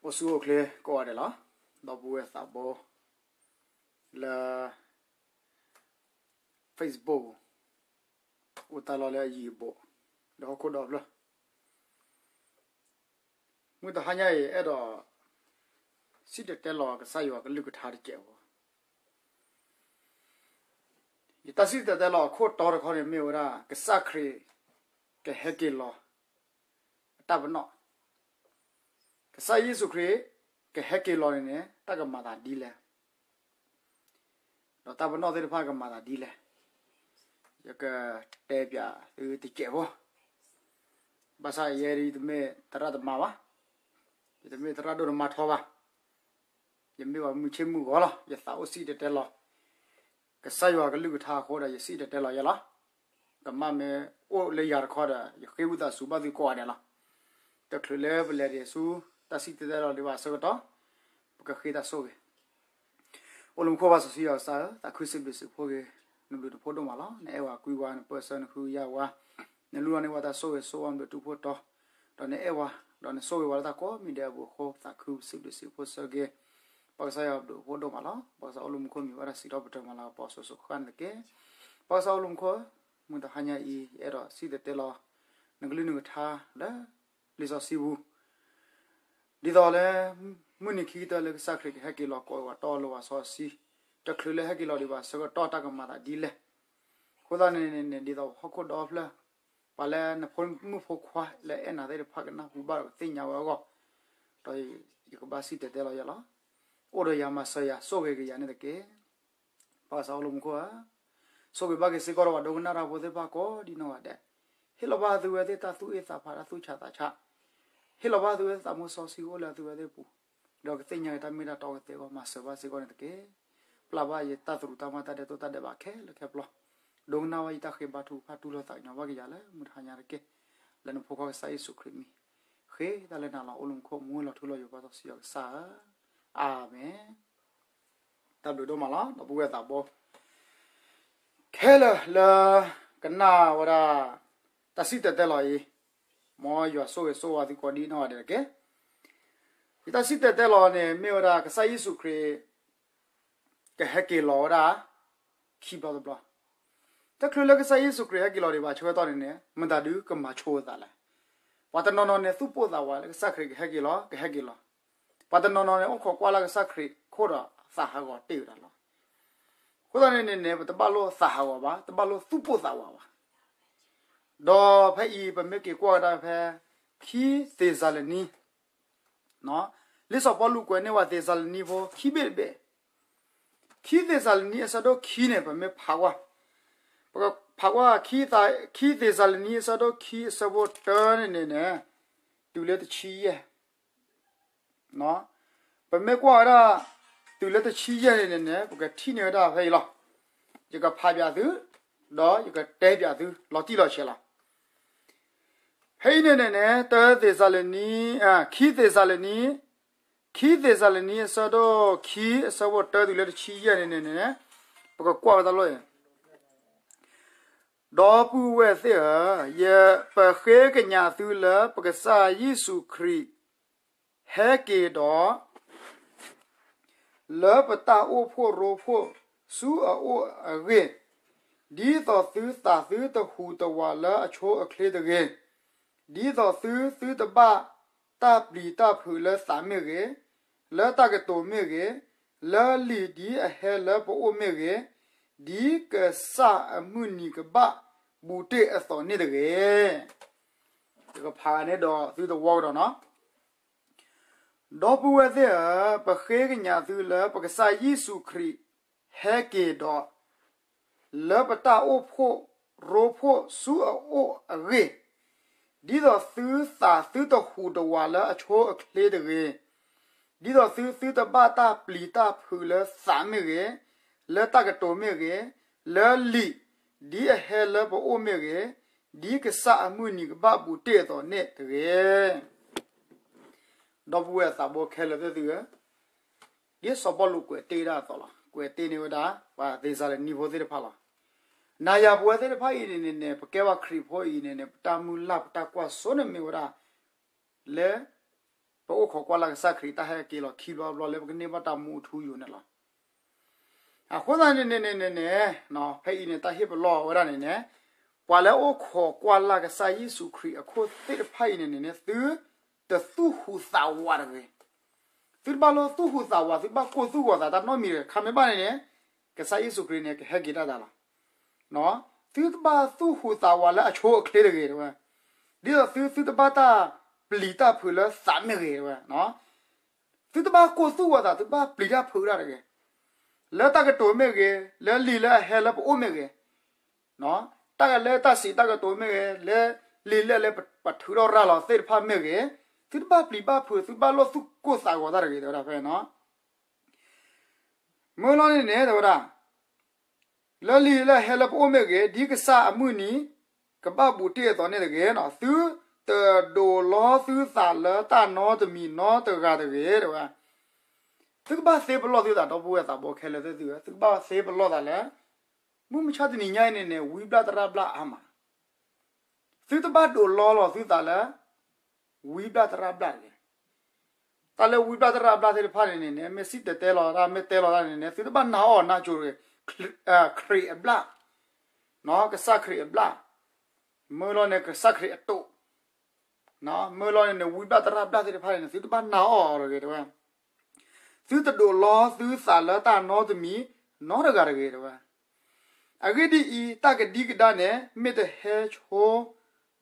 အိၣ်ဆူၣ်အိၣ်ချ့ကိးဂၤဒဲးလီၤ. ဒီပုၢ်ဝဲၢ်သးဘိ လၢ Facebook အိၣ်တၢ်လီၢ်လၢအယံၤအဘူး ဒီးဟီၣ်ခိၣ်ဒီဖျၢၣ်, မုၢ်တဟါညါအံၤ အဲၣ်ဒိး စံၣ်တဲၤတဲလီၤကစၢ်ယွၤကလုၢ်ကထါတစဲးဖိ. ယတၢ်စံၣ်တဲၤတဲလီၤအခိၣ်တီတခီန့ၣ်မ့ၢ်ဝဲဒၣ် ကစၢ်ခရံာ် ကဟဲက့ၤလီၤ အတၢ်ပနီၣ်, ကစၢ်ယ့ၣ်ၡူးခရံာ် ကဟဲက့ၤလီၤန့ၣ်န့ၣ် တၢ်ကမၤသးဒ်လဲၣ်, ဒီးတၢ်ပနီၣ်သ့ၣ်တဖၣ်ကမၤသးဒ်လဲၣ်, ယကတဲပၠးသုတစဲးဖိ. ဘၣ်ဆၣ်ယဲဒၣ်ယတမ့ၢ်သရၣ်သမါဘၣ်, ယတမ့ၢ်သရၣ်ဒိၣ်တမါထီဘၣ်, ယမ့ၢ်ပှၤမုာ်ဆ့ၣ်မုာ်ဂီၤလီၤ. ယသးအိၣ်စံၣ်တဲၤတဲလီၤ ကစၢ်ယွၤကလုၢ်ကထါအဃိဒီး ယစံၣ်တဲၤတဲလီၤယဲလီၤ. ကမၣ်မ့ၢ်အိၣ်လၢယၤတခီဒီး ယဃ့ဝံသးစူၤဘၣ်သုကိးဂၤဒဲးလီၤ. တချုးလၢပလဲၤဒံးဆူ တၢ်စံၣ်တဲၤတဲလီၤဒံးဘၣ်အဆၢကတီၢ်, ပကဃ့တၢ်ဆိၣ်ဂ့ၤ. အိၣ်လၢမူခိၣ် ပၢ်စီဆှံယွၤကစၢ်ဧၢ, သးခုစံးဘျုးစံးဖှိၣ်က့ၤ နဘျုးနဖှိၣ်ဒိၣ်မးလီၤ. နအဲၣ်ဝဲကွံဝဲ နပၢၢ်ဆၢ နဃုယၤဝဲ, နလူလီၤန့ၢ်ဝဲတၢ်ဆိၣ်ဂ့ၤဆိၣ်ဝါ နဘျုးတူၢ်ဖှိၣ်တီ, ဒီးနအဲၣ်ဝဲ, ဒီးနဆိၣ်ဂ့ၤဝဲလၢတၢ်ကိးမံၤဒဲးအပူၤအဃိ သးခုစံးဘျုးစံးဖှိၣ်ဆၢက့ၤ ပၢ်ကစၢ်ယွၤ ဘျုးဖှိၣ်ဒိၣ်မးလီၤ. ပၢ်ကစၢ်အိၣ်လၢမူခိၣ် မံၤဝဲဒၣ်စံးထီၣ်ပတြၢၤမၤလၤကပီၤစိၤစိၤဃၣ်ဃၣ်န့ၣ်တက့ၢ်. ပၢ်ကစၢ်အိၣ်လၢမူခိၣ်, မုၢ်တဟါညါအံၤ ယအဲၣ်ဒိးစံၣ်တဲၤတဲလီၤ နကလုၢ်နကထါလၢ လံာ်စီဆှံပူၤ ဒ်သိးလၢ မုၢ်နံၤခံကတၢၢ်လၢကစၢ်ခရံာ်ကဟဲက့ၤလီၤ ကိးဝဲတီလိၤဝဲစီဆှံ, တချုးလၢဟဲက့ၤလီၤဒံးဘၣ်အဆၢကတီၢ် တၢ်ကမၤသးဒ်လဲၣ်. အဃိသတးန့ၣ်န့ၣ် ဒ်သိးဟီၣ်ခိၣ်ဒီဖျၢၣ်, ပှၤလၢနဖိမုၣ်ဖိခွါလၢအဲၣ်နၤသ့ၣ်တဖၣ် ကနၢ်ဟူဘၣ်ဒီးကသ့ၣ်ညါဝဲအဂီၢ်, ဒီးယကဘၣ်စံၣ်တဲၤတဲလီၤယဲလီၤ. အိၣ်ဒီးယၤ မၤစၢၤယၤ ဆိၣ်ဂ့ၤက့ၤယၤန့ၣ်တက့ၢ်. ပၢ်ကစၢ်အိၣ်လၢမူခိၣ်ဧၢ, ဆိၣ်ဂ့ၤဘၣ်က့ၤစ့ၢ်ကီးဒီးပှၤဒိကနၣ်တၢ်ဖိသ့ၣ်တဖၣ်ကိးဒ်နီၢ်ဂၤဒဲး, ဟ့ၣ်လီၤဘၣ်သုဝဲသ့ၣ်တၢ်သူၣ်အ့ၣ်သးဖး တၢ်သူၣ်ဆးသးဆး, ဟ့ၣ်လီၤဘၣ်သုဝဲသးမိၢ်စီဆှံအိၣ်လၢသုဝဲသ့ၣ်ပူၤ, ဒီးကသ့ၣ်ညါက့ၤတၢ်မ့ၢ်တၢ်တီကသ့အဂီၢ် မၤစၢၤဘၣ်စ့ၢ်ကီးန့ၣ်တက့ၢ်. ပျၢ်ဘၣ်ယတၢ်သရူးတၢ်မၤတၢ်ဒဲးတိၣ်တၢ်ဒဲးဘးခဲလၢာ်ခဲဆ့, ဒိကနၣ်ဘၣ်ယတၢ်ဃ့ဘါထုကဖၣ် တူၢ်လိာ်သးကညီၤဘၣ်က့ၤယၤလၢမုၢ်တဟါညါတက့ၢ်. လၢနဖိခွါကစၢ်ယ့ၣ်ၡူးခရံာ်မံၤ, ဃ့တၢ်လၢနၤလီၤ. အိၣ်လၢမူခိၣ် မူလီၤထူလီၤယိာ် ပၢ်စီဆှံယွၤကစၢ်ဧၢ, အၤမ့ၣ်. တၢ်ဘျုးဒိၣ်မးလီၤ ဒီပုၢ်ဝဲၢ်သးဘိ ခဲလၢာ်လၢ ကနၣ်ဝဲဒၣ် တၢ်စံၣ်တဲၤတဲလီၤအံၤ, မ်ယွၤဆိၣ်ဂ့ၤဆိၣ်ဝါသုကိးဒ်နီၢ်ဂၤဒဲးတက့ၢ်. ယတၢ်စံၣ်တဲၤတဲလီၤန့ၣ် မ့ၢ်ဝဲဒၣ်ကစၢ်ယ့ၣ်ၡူးခရံာ် ကဟဲက့ၤလီၤဝဲဒၣ် ခံဘျီတဘျီ, တချုးလၢကစၢ်ယ့ၣ်ၡူးခရံာ်ဟဲက့ၤလီၤဒံးဘၣ်အဆၢကတီၢ်န့ၣ်န့ၣ် မတၤဒုးကမၤဆိဝဲသးလဲၣ်. ပှၤတနီၤနီၤန့ၣ် သူၣ်ပိၢ်သးဝးလၢကစၢ်ခရံာ်ကဟဲက့ၤလီၤ ကဟဲက့ၤလီၤ, ပှၤတနီၤနီၤန့ၣ် အိၣ်ခိးကွၢ်လၢကစၢ်ခရံာ်ခိၣ်ဒီးသးဟးဂီၤတ့ၢ်ဝဲဒၣ်လီၤ. အဃိသတးန့ၣ်န့ၣ်န့ၣ် ပတဘၣ်လိၣ်သးဟးဂီၤဘၣ်, တဘၣ်လိၣ်သူၣ်ပိၢ်သးဝးဘၣ်. ဒီးဖဲအံၤ ပမ့ၢ်က့ၤကွၢ်ကဒါဖဲ ခံသ့းစၤလနံ လံာ်စီၤပီလူးကွဲးန့ၢ်ဝဲသ့းစၤလနံဖိခံဘ့ၣ်တဘ့ၣ်, ခံသ့းစၤလနံအဆၢဒိၣ်ခံန့ၣ် ပမ့ၢ်ဖးကွၢ်, ပကဖးကွၢ် ခံသ့းစၤလနံအဆၢဒိၣ်ခံအဆၢဖိတၢန့ၣ်န့ၣ်န့ၣ်, တုၤလၢတဆံယဲၢ် ပမ့ၢ်ကွၢ်ဝဲဒၣ် တုၤလၢတဆံယဲၢ်န့ၣ်န့ၣ်န့ၣ် ပကထံၣ်န့ၢ်ဝဲဒၣ်ဖဲအံၤလီၤ. ယကဖးပၠးသု, ဒီးယကတဲပၠးသု လီၤတံၢ်လီၤဆဲးလီၤ. ဖဲအံၤန့ၣ်န့ၣ်န့ၣ် တၢသ့းစၤလနံ, ခံသ့းစၤလနံ, ခံသ့းစၤလနံအဆၢဒိၣ်ခံ အဆၢဖိတၢတုၤလၢတဆံယဲၢ်န့ၣ်န့ၣ်န့ၣ်, ပကကွၢ်ဝဲတၢ်လီၢ်အံၤ ဒီပုၢ်ဝဲၢ်သ့ၣ်ဧၢ, ယပဃ့ကညးသုလၢပကစၢ်ယ့ၣ်ၡူးခရံာ် ဟဲက့ၤဒီး လၢပတၢ်အိၣ်ဖှိၣ်ရိဖှိၣ်ဆူအအိၣ်အဂ့ၢ်, ဒ်သိးသုသးသုတဟူးတဝးလၢအဆိအချ့တဂ့ၤ, ဒ်သိးသုသုတဘၣ်တၢ်ပျံၤတၢ်ဖုးလၢသးမ့ၢ်ဂ့ၤ, လၢတၢ်ကတိၤမ့ၢ်ဂ့ၤ, လၢလံာ်ဒ်အဟဲလၢပအိၣ်မ့ၢ်ဂ့ၤ, ဒ်ကစၢ်အမုၢ်နံၤကဘၣ်ဘူးတ့ၢ်အသိးန့ၣ်တဂ့ၤ. ယကဖးန့ၣ်ဒီးသုတဝီကဒီးနီၤ. ဒီပုၢ်ဝဲၢ်သ့ၣ်ဧၢ, ပဃ့ကညးသုလၢပကစၢ်ယ့ၣ်ၡူးခရံာ် ဟဲက့ၤဒီး လၢပတၢ်အိၣ်ဖှိၣ်ရိဖှိၣ်ဆူအအိၣ်အဂ့ၢ်, ဒ်သိးသုသးသုတဟူးတဝးလၢအဆိအချ့တဂ့ၤ, ဒ်သိးသုသုတဘၣ်တၢ်ပျံၤတၢ်ဖုးလၢသးမ့ၢ်ဂ့ၤ, လၢတၢ်ကတိၤမ့ၢ်ဂ့ၤ, လၢလံာ်ဒ်အဟဲလၢပအိၣ်မ့ၢ်ဂ့ၤ, ဒ်ကစၢ်အမုၢ်နံၤကဘၣ်ဘူးတ့ၢ်အသိးန့ၣ်တဂ့ၤ. ဒီပုၢ်ဝဲၢ်သးဘိခဲလၢာ်သ့ၣ်သုဧၢ, ဒ်စီၤပီလူးကွဲးတ့ၢ်ဒၣ်အသိးလီၤ. ကွဲးတ့ၢ်န့ၢ်ဝဲဒၣ် ပှၤသ့းစၤလနံဖိသ့ၣ်တဖၣ်လီၤ. နၤယၤပဝဲသ့ၣ်တဖၣ်အံၤန့ၣ်န့ၣ်န့ၣ် ပကဲပှၤခရံာ်ဖိအံၤန့ၣ်န့ၣ် ပတၢ်မုၢ်လၢ်ပတၢ်ကွၢ်စိန့ၣ်မ့ၢ်ဝဲဒၣ် လၢ ပအိၣ်ခိးကွၢ်လၢ်ကစၢ်ခရံာ်တၢ်ဟဲက့ၤလီၤခံဘျီတဘျီလၢပကန့ၢ်ဘၣ်တၢ်မူအထူအယိာ်န့ၣ်လီၤ. အဃိသတးန့ၣ်န့ၣ်န့ၣ်န့ၣ်န့ၣ် ဖဲအံၤန့ၣ် တၢ်ဟ့ၣ်ပလီၢ်ဝဲဒၣ်န့ၣ်န့ၣ် ပှၤလၢအအိၣ်ခိးကွၢ်လၢ်ကစၢ်ယ့ၣ်ၡူးခရံာ်အခိၣ်သ့ၣ်တဖၣ်အံၤန့ၣ်န့ၣ်န့ၣ် သုတသူၣ်ဟူးသးဝးတဂ့ၤ. သုတဘၣ်လၢသူၣ်ဟူးသးဝး, သုဘၣ်ကိၢ်သူၣ်ဂီၤသး, တၢ်နီတမံၤတဂ့ၤ. ခါမ့ၢ်ဘၣ်န့ၣ်န့ၣ် ကစၢ်ယ့ၣ်ၡူးခရံာ်န့ၣ် ကဟဲက့ၤတၢ်သးလီၤ. သုတဘၣ်သူၣ်ဟူးသးဝးလၢအဆိအချ့တဂ့ၤ တဲဝဲ. ဒ်သိးသု သုတဘၣ်တၢ်ပျံၤတၢ်ဖုးလၢသးမ့ၢ်ဂ့ၤ တဲဝဲ. သုတဘၣ်ကိၢ်သူၣ်ဂီၤသး, သုဘၣ်ပျံၤတၢ်ဖုးတၢ်တဂ့ၤ. လၢတၢ်ကတိၤမ့ၢ်ဂ့ၤ, လၢလံာ်လၢအဟဲလၢပအိၣ်မ့ၢ်ဂ့ၤ, တၢ်ကလၢတၢ်စံးတၢ်ကတိၤမ့ၢ်ဂ့ၤ, လၢလံာ်လၢအလဲၤပထုးထီၣ်ရၤလီၤသ့ၣ်တဖၣ်မ့ၢ်ဂ့ၤ, သုတဘၣ်ပျံၤဘၣ်ဖုး, သုဘၣ်လိၣ်သူၣ်ကိၢ်သးဂီၤတၢ်တဂ့ၤ တဲဝဲဒၣ်ဖဲန့ၣ်. မ့ၢ်လီၤန့ၣ်န့ၣ် တဲဝဲဒၣ် လၢလံာ်လၢအဟဲလၢပအိၣ်မ့ၢ်ဂ့ၤ, ဒ်ကစၢ်အမုၢ်နံၤ ကဘၣ်ဘူးတ့ၢ်အသိးန့ၣ်တဂ့ၤ, သုတဒိးလီသုသးလၢတၢ်နီတမံၤနီတဂၤတဂ့ၤ တဲဝဲ. သုကဘၣ်သ့ပလီၢ်သုသး ဒီပုၢ်ဝဲၢ်သးဘိခဲလၢာ်သ့ၣ်သုဧၢ, သုကဘၣ်သ့ပလီၢ်သးလၢ မုၢ်မဆါတနံၤညါအံၤန့ၣ်န့ၣ် ဝံဘျၣ်သရၣ်ဘျၣ်အါမး. သုတဘၣ်ဒိးလီလီၤသုသးလၢ ဝံဘျၣ်သရၣ်ဘျၣ်တဂ့ၤ. တၢ်လၢဝံဘျၣ်သရၣ်ဘျၣ်သ့ၣ်တဖၣ်န့ၣ်န့ၣ်န့ၣ် မ့ၢ်စံၣ်တဲၤတဲလီၤတၢ် မ့ၢ်တဲလီၤတၢ်န့ၣ်န့ၣ် သုတဘၣ်နာ်အီၣ်နာ်ကၠိတဂ့ၤ. ခရံာ်အဘျၣ်, ကစၢ်ခရံာ်အဘျၣ်, မ့ၢ်လီၤန့ၣ် ကစၢ်ခရံာ်အတိာ်, မ့ၢ်လီၤန့ၣ်န့ၣ် ဝံဘျၣ်သရၣ်ဘျၣ်သ့ၣ်တဖၣ်န့ၣ်န့ၣ် သုတဘၣ်နာ်အီၣ်အီၤတဂ့ၤ တဲဝဲ. သုတဒိးလီသုသးလၢတၢ်နီတမံၤနီတဂၤတဂ့ၤ တဲဝဲ. အဂ့ၢ်ဒ်အံၤ, တၢ်ကဒံကဒါန့ၣ် မ့ၢ်တဟဲဆ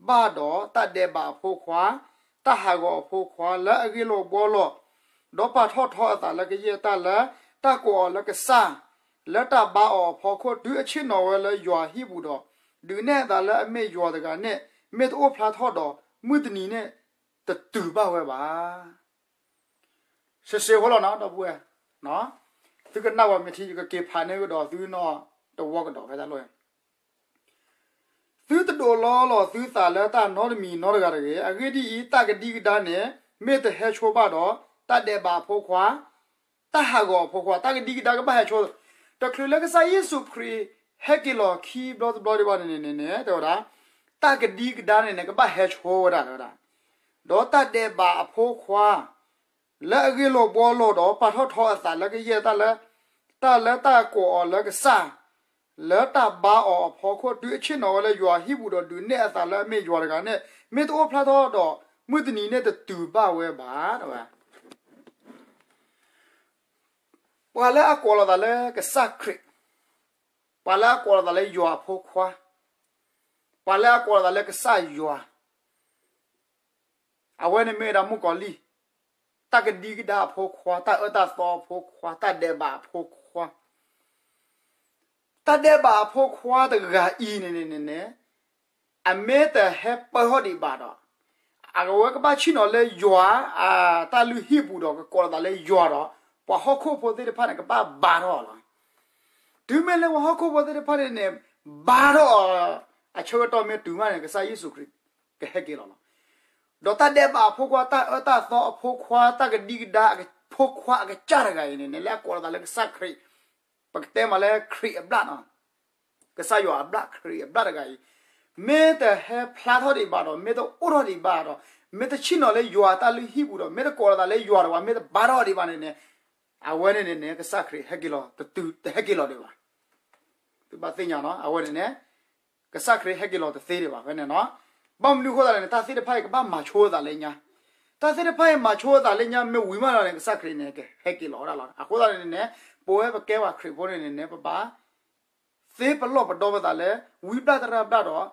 ိဘၣ်ဒီး တၢ်ဒဲးဘးအဖိခွါ, တၢ်ဟးဂီၤအဖိခွါ လၢအဂ့ၢ်လိာ်ဘှီလိာ်, ဒီးပာ်ထီၣ်ထီအသးလၢကယဲၢ်တၢ်လၢ တၢ်ကိးအီၤလၢကစၢ်, လၢတၢ်ဘါအီၤအဖီခိၣ် တုၤအဆ့ၣ်နီၤဝဲလၢယွၤဟံၣ်ပူၤဒီး, ဒုးနဲၣ်အသးလၢအမ့ၢ်ယွၤတဂၤန့ၣ် မ့ၢ်တအိၣ်ဖျါထီၣ်ဒီး, မုၢ်တနံၤန့ၣ်တတုၤဘၣ်ဝဲဘၣ်. စံးစ့ဖိလီၤနီၤ ဒီပုၢ်ဝဲၢ်, သုကနၣ်ဝဲမ့ၢ်ထံ ယကက့ၤဖးန့ၢ်ကဒီးသုနီၢ်တဝီကဒီးဖဲတၢ်လီၢ် သုတဒိးလီလီၤသုသးလၢတၢ်နီတမံၤနီတဂၤတဂ့ၤ. အဂ့ၢ်ဒ်အံၤ, တၢ်ကဒံကဒါန့ၣ် မ့ၢ်တဟဲဆိဘၣ်ဒီး, တၢ်ဒဲးဘးအဖိခွါ, တၢ်ဟးဂီၤအဖိခွါ, တၢ်ကဒံကဒါကဘၣ်ဟဲဆိ, တချုးလၢကစၢ်ယ့ၣ်ၡူးခရံာ်ဟဲက့ၤလီၤခံဘျီတဘျီဒံးဘၣ်န့ၣ်န့ၣ်န့ၣ် တဲဝဲဒၣ်, တၢ်ကဒံကဒါန့ၣ်န့ၣ် ကဘၣ်ဟဲဆိဝဲဒၣ် တဲဝဲဒၣ်, ဒီးတၢ်ဒဲးဘးအဖိခွါ လၢအဂ့ၢ်လိာ်ဘှီလိာ်ဒီး ပာ်ထီၣ်ထီအသးလၢကယဲၢ်တၢ်လၢ တၢ်လၢတၢ်ကိးအီၤလၢကစၢ်, လၢတၢ်ဘါအီၤအဖီခိၣ် တုၤအဆ့ၣ်နီၤဝဲလၢယွၤဟံၣ်ပူၤဒီး ဒုးနဲၣ်အသးလၢအမ့ၢ်ယွၤတဂၤန့ၣ် မ့ၢ်တအိၣ်ဖျါထီၣ်ဒီး မုၢ်တနံၤန့ၣ်တတုၤဘၣ်ဝဲဘၣ် တဲဝဲ. ပှၤလၢအကိးလီၤသးလၢကစၢ်ခရံာ်, ပှၤလၢအကိးလီၤသးလၢယွၤအဖိခွါ, ပှၤလၢအကိးလီၤသးလၢကစၢ်ယွၤ အဝဲန့ၣ်မ့ၢ်ဝဲဒၣ်မုၣ်ကီၤလံၢ်, တၢ်ကဒံကဒါအဖိခွါ, တၢ်အၢတၢ်သီအဖိခွါ, တၢ်ဒဲးဘးအဖိခွါ, တၢ်ဒဲးဘးအဖိခွါတဂၤအံၤန့ၣ်န့ၣ်န့ၣ်န့ၣ်, အမ့ၢ်တဟဲပၢထီၣ်ဒံးဘၣ်ဒီး, အဝဲကဘၣ်ဆ့ၣ်နီၤလၢယွၤအတၢ်လုၢ်ဟံၣ်ပူၤဒီး ကကိးလီၤသးလၢယွၤဒီး, ပှၤဟီၣ်ခိၣ်ဖိသ့ၣ်တဖၣ်န့ၣ် ကဘၣ်ဘါထီၣ်အီၤလီၤ. တုၤမ့ၢ်လၢပှၤဟီၣ်ခိၣ်ဖိသ့ၣ်တဖၣ်န့ၣ်န့ၣ် ဘါထီၣ်အီၤ အဆၢကတီၢ်မ့ၢ်တုၤမးန့ၣ် ကစၢ်ယ့ၣ်ၡူးခရံာ်ကဟဲက့ၤလီၤလီၤ. ဒီးတၢ်ဒဲးဘးအဖိခွါ, တၢ်အၢတၢ်သီအဖိခွါ, တၢ်ကဒံကဒါအဖိခွါအကစၢ်တဂၤအံၤန့ၣ်န့ၣ် လၢအကိးလီၤသးလၢကစၢ်ခရံာ်, ပကတဲမးလၢခရံာ်အဘျၣ်နီၤ, ကစၢ်ယွၤအဘျၣ်, ခရံာ်အဘျၣ်တဂၤအံၤ, မ့ၢ်တဟဲဖျါထီၣ်ဒံးဘၣ်ဒီး, မ့ၢ်တအိၣ်ထီၣ်ဒံးဘၣ်ဒီး, မ့ၢ်တဆ့ၣ်နီၤလၢယွၤတၢ်လုၢ်ဟံၣ်ပူၤဒီး, မ့ၢ်တကိးလီၤသးလၢယွၤဒီး မ့ၢ်တဘါထီၣ်ဒံးဘၣ်န့ၣ်န့ၣ်, အဝဲန့ၣ်န့ၣ်န့ၣ် ကစၢ်ခရံာ်ဟဲက့ၤလီၤ, တတုၤ, တဟဲက့ၤလီၤဒံးဘၣ်. သုဘၣ်သ့ၣ်ညါနီၤ, အဝဲန့ၣ်န့ၣ် ကစၢ်ခရံာ်ဟဲက့ၤလီၤတသ့ဒံးဘၣ်ဖဲန့ၣ်နီၤ. ဘၣ်မနုၤအဃိသတးန့ၣ်န့ၣ် တၢ်သ့ၣ်တဖၣ်အံၤကဘၣ်မၤဆိအသးလၢညါ, တၢ်သ့ၣ်တဖၣ်အံၤမၤဆိအသးလၢညါ မ့ၢ်ဝံၤမးလီၤန့ၣ် ကစၢ်ခရံာ်န့ၣ် ကဟဲက့ၤလီၤဝဲဒၣ်လီၤ. အဃိသတးန့ၣ်န့ၣ်န့ၣ် ပဝဲပကဲပှၤခရံာ်ဖိန့ၣ်န့ၣ်န့ၣ် ပဘၣ် သ့ပလီၢ်ပဒီပသးလၢ ဝံဘျၣ်သရၣ်ဘျၣ်ဒီး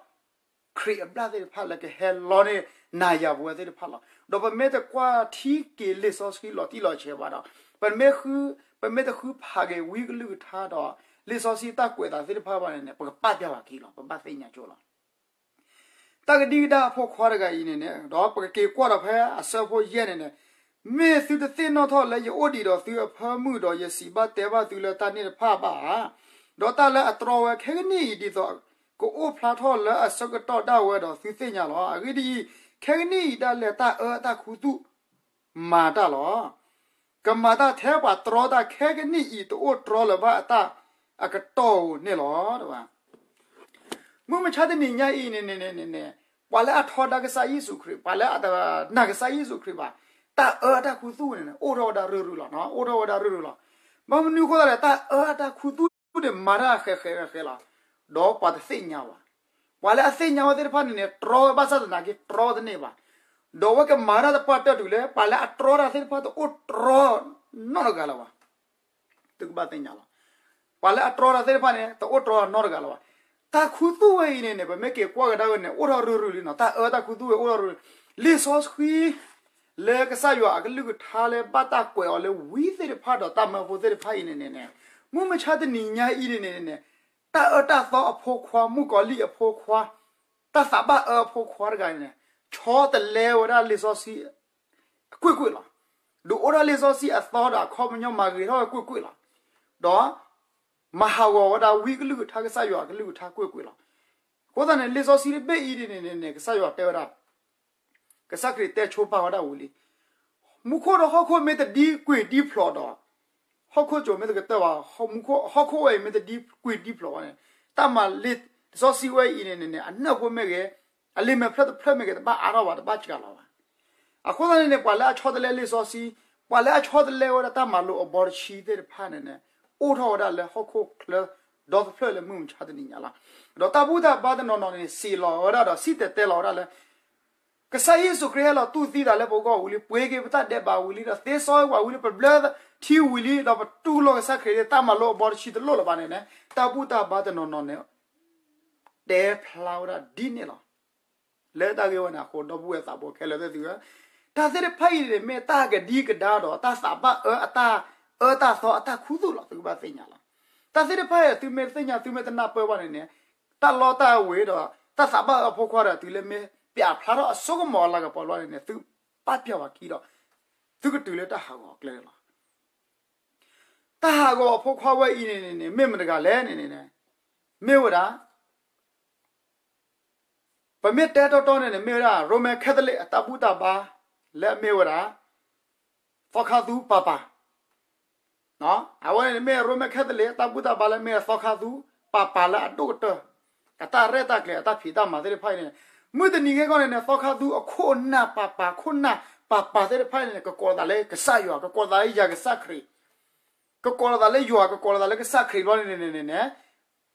ခရံာ်အဘျၣ်သ့ၣ်တဖၣ်လၢကဟဲလီန့ၢ်နၤယၤပဝဲသ့ၣ်တဖၣ်လီၤ. ဒီးပမ့ၢ်တကွၢ်ထံက့ၤလံာ်စီဆှံလီၤတံၢ်လီၤဆဲးဘၣ်ဒီး, ပမ့ၢ်ဃု, ပမ့ၢ်တဃုဖးက့ၤဝံကလုၢ်ကထါဒီး လံာ်စီဆှံတၢ်ကွဲးအသးသ့ၣ်တဖၣ်ဘၣ်န့ၣ်န့ၣ် ပကပာ်ပျၢ်ဘၣ်က့ၤလီၤ, ပဘၣ်သ့ၣ်ညါကၠိလီၤ. တၢ်ကဒံကဒါအဖိခွါတဂၤအံၤန့ၣ်န့ၣ် ဒီးပကက့ၤကွၢ်ဒီးဖဲအဆၢဖိယဲၢ်န့ၣ်န့ၣ်, မ့ၢ်သုတသ့ၣ်နီၣ်ထီၣ်လၢယအိၣ်ဒံးဒီးသုအဖၢမုၢ်ဒီး ယစံးဘၣ်တဲဘၣ်သုလၢတၢ်န့ၣ်တဖၣ်ဘၣ်ဧါ. ဒီးတၢ်လၢအတြီဝဲခဲကနံၣ်အံၤ ဒ်သိးကအိၣ်ဖျါထီၣ်လၢအဆၢကတီၢ်ဒၣ်ဝဲဒီးသုသ့ၣ်ညါလီၤ. အဂ့ၢ်ဒ်အံၤ, ခဲကနံၣ်အံၤဒၣ်လဲာ်တၢ်အၢတၢ်ခူသူၣ်မၤတၢ်လီၤ. ကမၤတၢ်ထဲပှၤတြီတၢ်ခဲကနံၣ်အံၤ တအိၣ်တြီလၢၤဘၣ်အတၢ်အကတီၢ်ဧိၤန့ၣ်လီၤ. မုၢ်မဆါတနံၤညါအံၤန့ၣ်န့ၣ်န့ၣ်န့ၣ်, ပှၤလၢအထီဒါကစၢ်ယ့ၣ်ၡူးခရံာ်, ပှၤလၢအတနာ်ကစၢ်ယ့ၣ်ၡူးခရံာ်ဘၣ်, တၢ်အၢတၢ်ခူသူၣ်န့ၣ်န့ၣ် အိၣ်ထီၣ်ဝဲဒၣ်ရုၢ်ရုၢ်လီၤ, အိၣ်ထီၣ်ဝဲဒၣ်ရုၢ်ရုၢ်လီၤ. ဘၣ်မနုၤအဃိသတးလဲၣ်, တၢ်အၢတၢ်ခူသူၣ်န့ၣ် မၤတၢ်ဃဲးဃဲးဃဲးဃဲးလီၤ, ဒီးပှၤတသ့ၣ်ညါဘၣ်. ပှၤလၢအသ့ၣ်ညါဝဲသ့ၣ်တဖၣ်န့ၣ်န့ၣ် တြီဝဲဘၣ်ဆၣ်သနာ်က့ တြီတန့ၢ်ဘၣ်. ဒီးအဝဲကမၤတၢ်သပှၢ်တၢၢ်တုၤလၢ ပှၤလၢအတြီတၢ်သ့ၣ်တဖၣ်တအိၣ်တြီနီတဂၤလၢၤဘၣ်. သုကဘၣ်သ့ၣ်ညါလီၤ. ပှၤလၢအတြီတၢ်သ့ၣ်တဖၣ်န့ၣ် တအိၣ်တြီနီတဂၤလၢၤဘၣ်. တၢ်ခူသူၣ်ဝဲအံၤန့ၣ်န့ၣ် ပမ့ၢ်က့ၤကွၢ်ကဒါဝဲန့ၣ် အိၣ်ထီၣ်ရုၢ်ရုၢ်လံနီၤ, တၢ်အၢတၢ်ခူသူၣ်ဝဲအိၣ်ထီၣ်ရုၢ်, လံာ်စီဆှံ လၢကစၢ်ယွၤအကလုၢ်ကထါလၢဘၣ်တၢ်ကွဲးအီၤလၢဝံသ့ၣ်တဖၣ်ဒီးတၢ်မၢဖိသ့ၣ်တဖၣ်အံၤန့ၣ်န့ၣ်န့ၣ်, မုၢ်မဆါတနံၤညါအံၤန့ၣ်န့ၣ်န့ၣ်, တၢ်အၢတၢ်သီအဖိခွါ မုၣ်ကီၤလံၢ်အဖိခွါ, တၢ်သးဘၣ်အၢအဖိခွါတဂၤန့ၣ်န့ၣ်, ဆီတလဲဝဲဒၣ်လံာ်စီဆှံ ကွ့ၢ်ကွ့ၢ်လီၤ. ဒုးအိၣ်ဒၣ်လံာ်စီဆှံအသီဒီးအခီပညီမၤဂ့ၤထီၣ်ဝဲကွ့ၢ်ကွ့ၢ်လီၤ. ဒီး မၤဟးဂီၤဝဲဒၣ်ဝံကလုၢ်ကထါ ကစၢ်ယွၤအကလုၢ်ကထါကွ့ၢ်ကွ့ၢ်လီၤ. အဃိသတးန့ၣ် လံာ်စီဆှံတဘ့ၣ်အံၤန့ၣ်န့ၣ်န့ၣ် ကစၢ်ယွၤတဲဝဲဒၣ်, ကစၢ်ခရံာ်တဲဆိပာ်ဝဲဒၣ်ဝံၤလံ. မူခိၣ်ဒီးဟီၣ်ခိၣ်မ့ၢ်တဒံကွံာ်ဒံဖျိးဒီး, ဟီၣ်ခိၣ်ကၠိမ့ၢ်တကတၢၢ်ဘၣ်, ဟီၣ်ခိၣ်ဝဲအံၤမ့ၢ်တဒံကွံာ်ဒံဖျိးဘၣ်န့ၣ်, တၢ်မၤလံာ်စီဆှံဝဲအံၤန့ၣ်န့ၣ် အနၢၣ်ဖိမ့ၢ်ဂ့ၤ, အလံာ်မဲာ်ဖျၢၣ်တဖျၢၣ်မ့ၢ်ဂ့ၤ တဘၣ်အါထီၣ်ဘၣ် တဘၣ်စှၤလီၤဘၣ်. အဃိသတးန့ၣ်န့ၣ် ပှၤလၢအဆီတလဲလံာ်စီဆှံ, ပှၤလၢအဆီတလဲဝဲဒၣ်တၢ်မၤလိာ်အဘီတဆံသ့ၣ်တဖၣ်န့ၣ်န့ၣ်, အိၣ်ထီၣ်ဝဲဒၣ်လၢဟီၣ်ခိၣ်ချၢဒီတဖျၢၣ်လၢမုၢ်မဆါတနံၤညါလီၤ. ဒီးတၢ်ဘူၣ်တၢ်ဘါတနီၤနီၤန့ၣ် စံးလီၤဝဲဒၣ်ဒီးစံၣ်တဲၤတဲလီၤဝဲဒၣ်လၢ ကစၢ်ယ့ၣ်ၡူးခရံာ်ဟဲလီၤတူၢ်သံသးလၢပဂီၢ်ဝံၤလံ, ပှ့ၤက့ၤပတၢ်ဒဲးဘးဝံၤလံ, ဒီးသ့စီဝဲပှၤဝံၤလံ, ပဘျၢထံဝံၤလံ, ဒီးပတူၢ်လိာ်ကစၢ်ခရံာ်လံ, တၢ်မၤလိာ်အဘီတဆံတလိၣ်လၢၤဘၣ်န့ၣ်န့ၣ်, တၢ်ဘူၣ်တၢ်ဘါတနီၤနီၤန့ၣ် တဲဖျါဝဲဒၣ်ဒ်န့ၣ်လီၤ. လၢတၢ်ဂ့ၢ်ဝဲန့ၣ်အဃိ ဒီပုၢ်ဝဲၢ်သးဘိခဲလၢာ်သ့ၣ်သုဧၢ, တၢ်သ့ၣ်တဖၣ်အံၤန့ၣ် မ့ၢ်တၢ်ကဒံကဒါဒီးတၢ်သးဘၣ်အၢအတၢ်အၢတၢ်သီအတၢ်ခူသူၣ်လီၤ. သုကဘၣ်သ့ၣ်ညါလီၤ. တၢ်သ့ၣ်တဖၣ်အံၤ သုမ့ၢ်တသ့ၣ်ညါ သုမ့ၢ်တနၢ်ပၢၢ်ဘၣ်န့ၣ်န့ၣ်, တၢ်လီတၢ်ဝ့ၤဒီး တၢ်သးဘၣ်အၢအဖိခွါဒီး တုၤလၢမ့ၢ်ပျးဖျါထီၣ်အစိကမီၤအလၤကပီၤလီၤန့ၣ်န့ၣ် သုပာ်ပျံၤဝဲခံဒီး သုကတုၤလၢတၢ်ဟးဂီၤအကျဲန့ၣ်လီၤ. တၢ်ဟးဂီၤအဖိခွါဝဲအံၤန့ၣ်န့ၣ် မ့ၢ်မတဂၤလဲၣ်န့ၣ်န့ၣ်, မ့ၢ်ဝဲဒၣ် ပမ့ၢ်တဲတီတီန့ၣ်န့ၣ် မ့ၢ်ဝဲဒၣ် ရိမ့ၤခဲသလံးအတၢ်ဘူၣ်တၢ်ဘါ လၢအမ့ၢ်ဝဲဒၣ် သီခါသူပၤပၤ, အဝဲန့ၣ်မ့ၢ် ရိမ့ၤခဲသလံး အတၢ်ဘူၣ်တၢ်ဘါလၢအမ့ၢ်ဝဲဒၣ် သီခါသူပၤပၤလၢအဒိၣ်ကတၢၢ် အတၢ်ရဲၣ်တၢ်ကျဲၤ အတၢ်ဖံးတၢ်မၤသ့ၣ်တဖၣ်အံၤန့ၣ်, မုၢ်တနံၤခဲကီၢ်န့ၣ်န့ၣ် သီခါသူအခိၣ်အနၢ်ပၤပၤ ခိၣ်နၢ်ပၤပၤသ့ၣ်တဖၣ်အံၤန့ၣ် ကကိးလီၤသးလၢကစၢ်ယွၤ, ကကိးလီၤသးလၢယၤကစၢ်ခရံာ်, ကကိးလီၤသးလၢယွၤ, ကကိးလီၤသးလၢကစၢ်ခရံာ်ဘျီန့ၣ်န့ၣ်န့ၣ်န့ၣ်,